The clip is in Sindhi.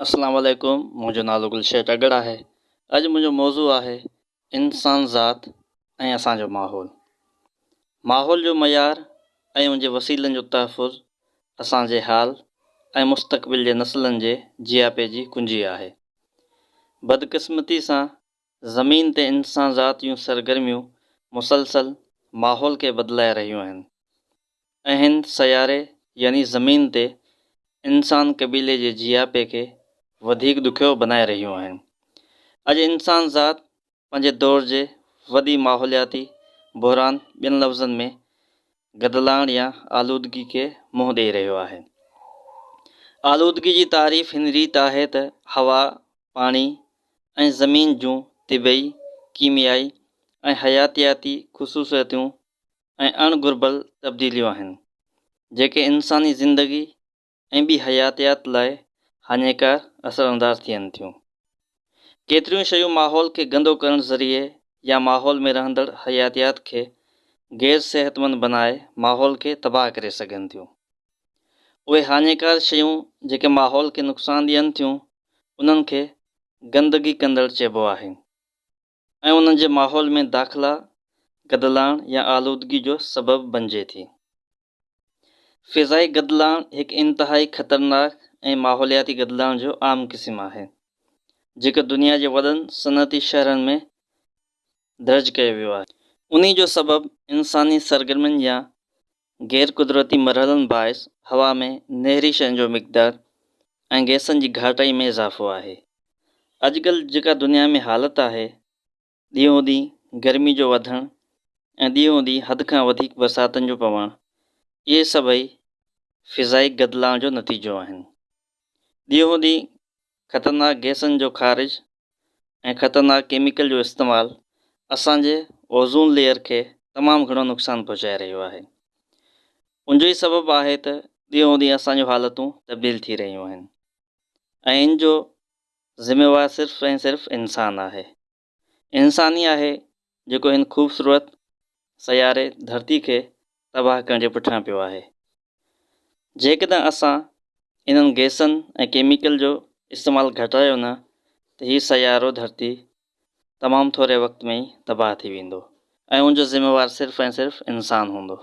اسلام عليڪم منهنجو نالو گلشير ٽڳڙ آهي اڄ منهنجو موضوع آهي انسان ذات ۽ اسان جو ماحول ماحول جو معيار ۽ ان جي وسيلن جو تحفظ اسان جي حال ۽ مستقبل جي نسلن جي جياپي جي ڪنجي آهي بدقسمتي سان زمين تي انسان ذات جون سرگرميون مسلسل ماحول کي بدلائي رهيون آهن ۽ هن سياري يعني زمين تي انسان قبيلي جي جياپي کي وڌيڪ ڏکيو بنائي رهيون آهن. اڄ انسان ذات پنهنجي دور جي وڏي ماحولياتي بحران ٻين لفظن ۾ گدلاڻ يا آلودگي کي منهن ڏئي رهيو آهي. آلودگي جي تعريف هن ريت آهي ته هوا، پاڻي ۽ زمين جون طبعي، ڪيميائي ۽ حياتياتي خصوصيتون ۽ اڻ گهربل تبديليون آهن، جيڪي انساني زندگي ۽ ٻي حياتيات لاء هاڃيڪار اثرانداز ٿين ٿيون. ڪيتريون شيون ماحول کي گندو ڪرڻ ذريعي يا ماحول ۾ رهندڙ حياتيات کي غير صحتمند بنائي ماحول کي تباهه ڪري سگهن ٿيون. اهي هاڃيڪار شيون جيڪي ماحول کي نقصان ڏين ٿيون، انهن کي گندگي ڪندڙ چئبو آهي. ۽ انهن جي ماحول ۾ داخلا گدلاڻ يا آلودگي جو سبب بنجي ٿي. فضائي گدلاڻ هڪ انتهائي خطرناڪ ۽ ماحولياتي گدلاڻ جو عام قسم آهي، جيڪو دنيا جي وڏن صنعتي شهرن ۾ درج ڪيو ويو آهي. انهي جو سبب انساني سرگرمين يا غير قدرتي مرحلن باعث هوا ۾ نهري شين جو مقدار ۽ گئسن جي گهاٽائي ۾ اضافو آهي. اڄڪلهه جيڪا دنيا ۾ حالت آهي، ڏينهون ڏينهن گرمي جو وڌڻ ۽ ڏينهون ڏينهن حد کان وڌيڪ برساتن جو پوڻ، اهي سڀئي فضائي گدلاڻ جو نتيجو آهن. ڏينهون ڏينهن خطرناڪ گئسن جو خارج ۽ خطرناڪ ڪيميڪل جو استعمال اسان جي اوزون ليئر کي تمام گهڻو نقصان پهچائي رهيو آهي. ان جو ئي سبب آهي ته ڏينهون ڏينهن اسان جون حالتون تبديل ٿي رهيون آهن ۽ ان جو ذميوار صرف ۽ صرف انسان آهي. انسان ئي آهي جيڪو هن خوبصورت سياري ڌرتي کي تباهه ڪرڻ جي پٺيان پيو آهي. جيڪڏهن اسان انهن گئسن ۽ ڪيميڪل جو استعمال گهٽايو نه ته هي سيارو ڌرتي تمام ٿوري وقت ۾ ئي تباهه ٿي ويندو ۽ ان جو ذميوار صرف ۽ صرف انسان هوندو.